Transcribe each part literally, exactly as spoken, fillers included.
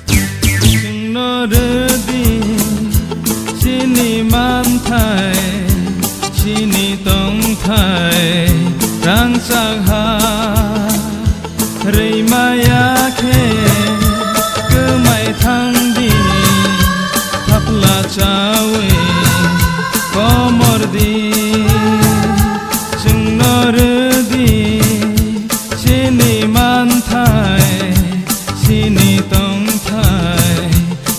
Chwngno rwdi chini manthai, chini tongthai rangchak ha. Rwi maya khe kwmai thangdi, thapla chawi komordi. Chwngno rwdi chini manthai, chini tongthai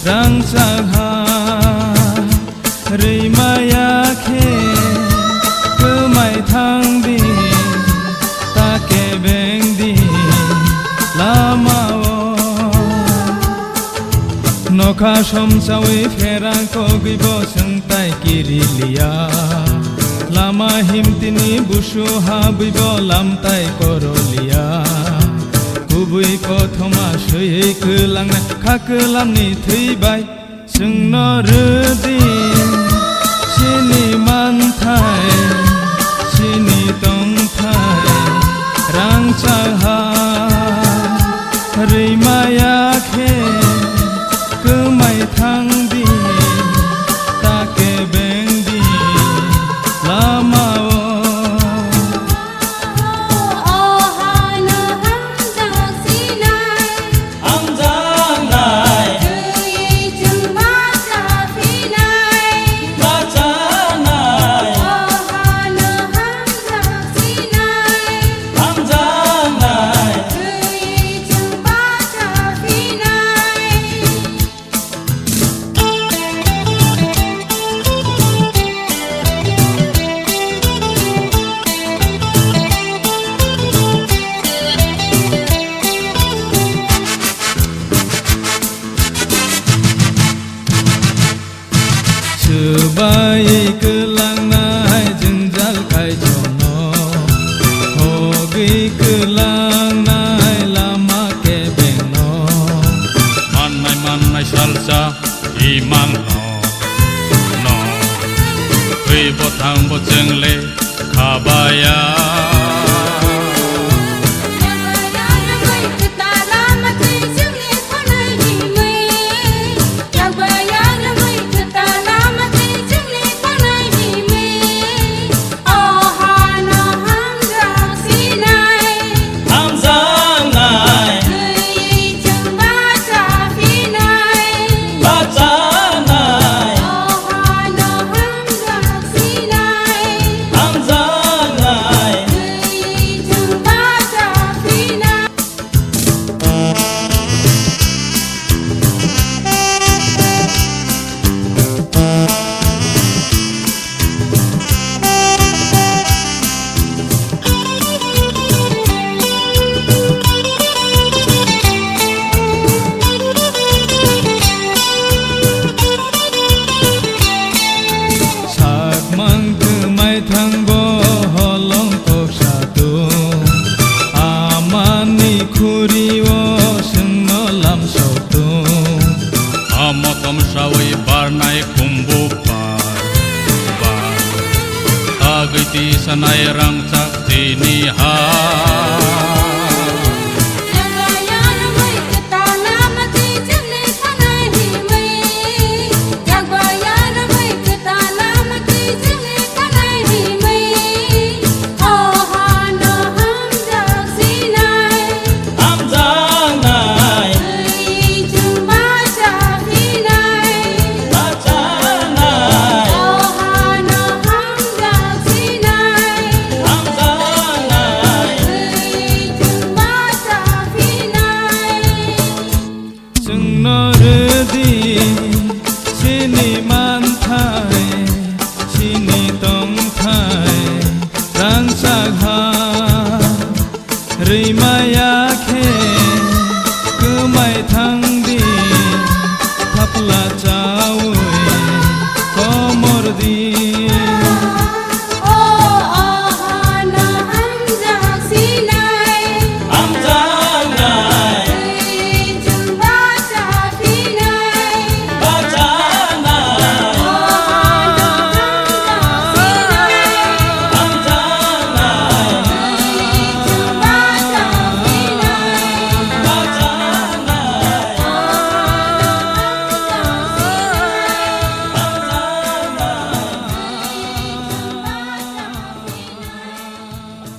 rangchak ha. Rwi maya khe kwmai thangdi, ta kebengdi lamao. Nokha somsawi pherang kogwibo chwngtai kiriliya. Lama himtini busu habwibo lamtai koroliya. Kubui kothoma swiwi kwlangnai kha kwlamni thwi bai. Chwngno rwdi chini manthai, chini tongthai rangchak ha. Rwi maya khe kwmai thangdi, ta kebengdi lamao. Hamjaknai. Bachanai. Hamjaknai. Swbai kwlangnai jwngjal kaitorno, hogwi kwlangnai lama kebengno. Mannai mannai salsa imangno, no, twibo thangbo chwngle khabaya. Hamjaknai. Bachanai. Hamjaknai. Sakmang kwmai thangbo holong kok satung, amani khurio chwngno lam sotung. Amo tomsawi barnai kumbu bar, bar, tagwi tisanai rangchak tini ha. Hamjaknai. Bachanai. Hamjaknai. Chwngno rwdi chini manthai, chini tongthai rangchak ha. Rwi maya